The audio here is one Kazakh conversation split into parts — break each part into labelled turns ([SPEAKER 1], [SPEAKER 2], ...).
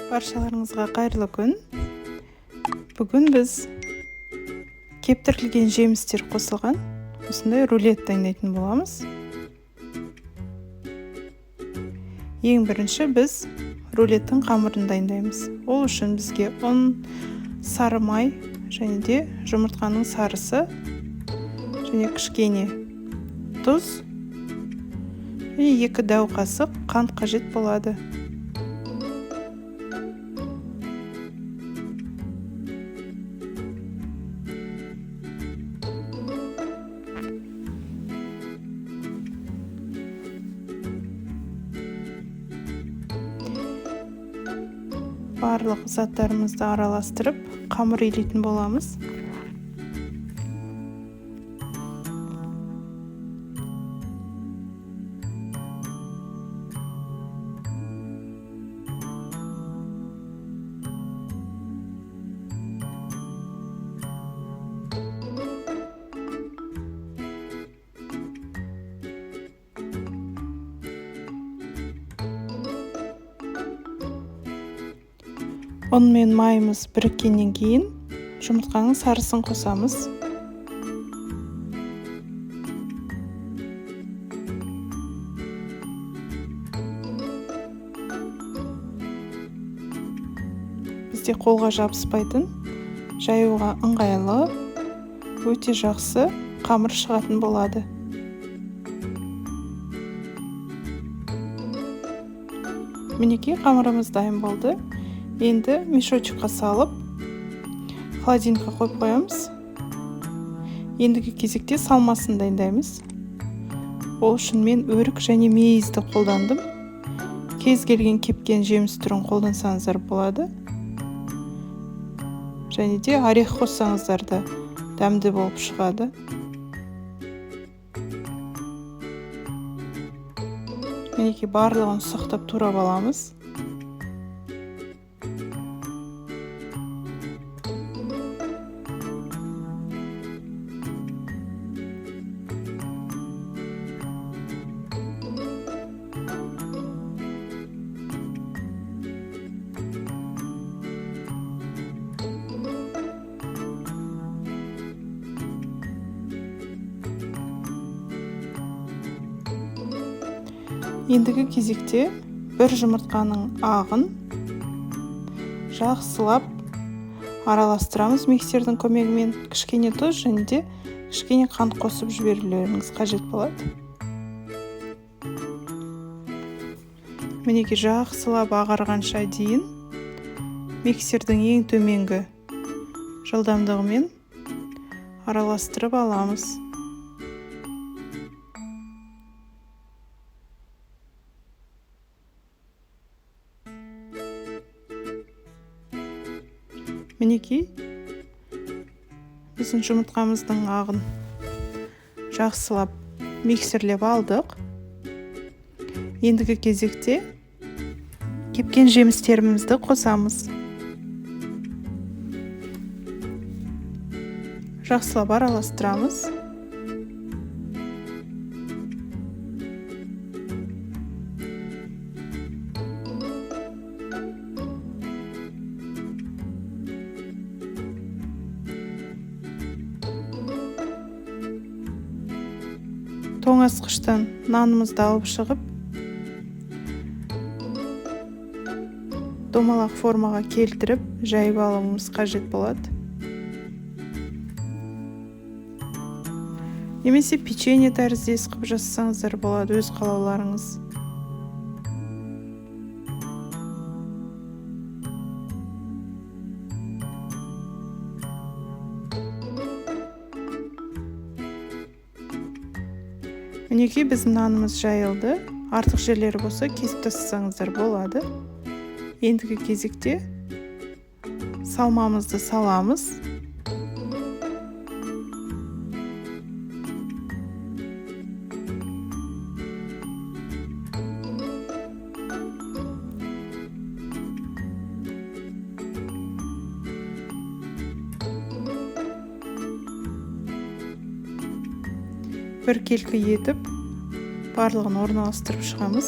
[SPEAKER 1] Баршаларыңызға қайырлы күн. Бүгін біз кептірілген жемістер қосылған осындай рулет дайындайтын боламыз. Ең бірінші біз рулеттің қамырын дайындаймыз. Ол үшін бізге ұн, сары май және де жұмыртқаның сарысы және кішкене тұз және 2 дәу қасық қант қажет болады. Барлық заттарымызды араластырып, қамыр илейтін боламыз. Ұн мен майымыз біріккеннен кейін жұмыртқаның сарысын қосамыз. Бізде қолға жабыспайтын, жаюға ыңғайлы, өте жақсы қамыр шығатын болады. Мінекей қамырымыз дайын болды. Енді мешочекқа салып, холодильникке қойып қоямыз. Ендігі кезекте салмасын дайындаймыз. Ол үшін мен өрік және мейізді қолдандым. Кез келген кепкен жеміс түрін қолдансаңыздар болады. Және де орех қоссаңыздар да дәмді болып шығады. Мінекей барлығын ұсақтап турап аламыз. Ендігі кезекте бір жұмыртқаның ағын жақсылап араластырамыз миксердің көмегімен. Кішкене тұз және де кішкене қант қосып жіберулеріңіз қажет болады. Мінекей жақсылап ағарғанша дейін миксердің ең төменгі жылдамдығымен араластырып аламыз. Мінекей біздің жұмыртқамыздың ағын жақсылап миксерлеп алдық. Ендігі кезекте кепкен жемістерімізді қосамыз. Жақсылап араластырамыз. Тоңазытқыштан нанымызды алып шығып, домалақ формаға келтіріп, жайып алуымыз қажет болады. Немесе печенье тәріздес қылып жасасаңыздар болады, өз қалауларыңыз. Мінекей біздің нанымыз жайылды. Артық жерлері болса кесіп тастасаңыздар болады. Ендігі кезекте салмамызды саламыз. Біркелкі етіп барлығын орналастырып шығамыз.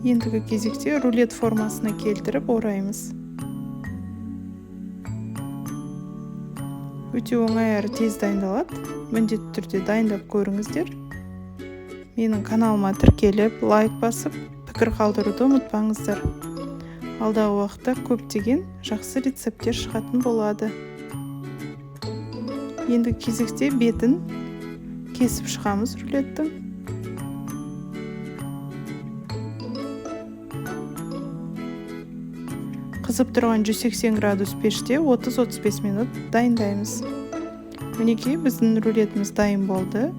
[SPEAKER 1] Ендігі кезекте рулет формасына келтіріп ораймыз. Өте оңай әрі тез дайындалады. Міндетті түрде дайындап көріңіздер. Менің каналыма тіркеліп, лайк басып, пікір қалдыруды ұмытпаңыздар. Алдағы уақытта көптеген жақсы рецепттер шығатын болады. Енді кезекте бетін кесіп шығамыз рулеттің. Қызып тұрған 180 градус пеште 30-35 минут дайындаймыз. Мінекей, біздің рулетіміз дайын болды.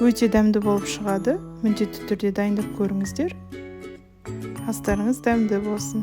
[SPEAKER 1] Өте дәмді болып шығады. Міндетті түрде дайындап көріңіздер. Астарыңыз дәмді болсын.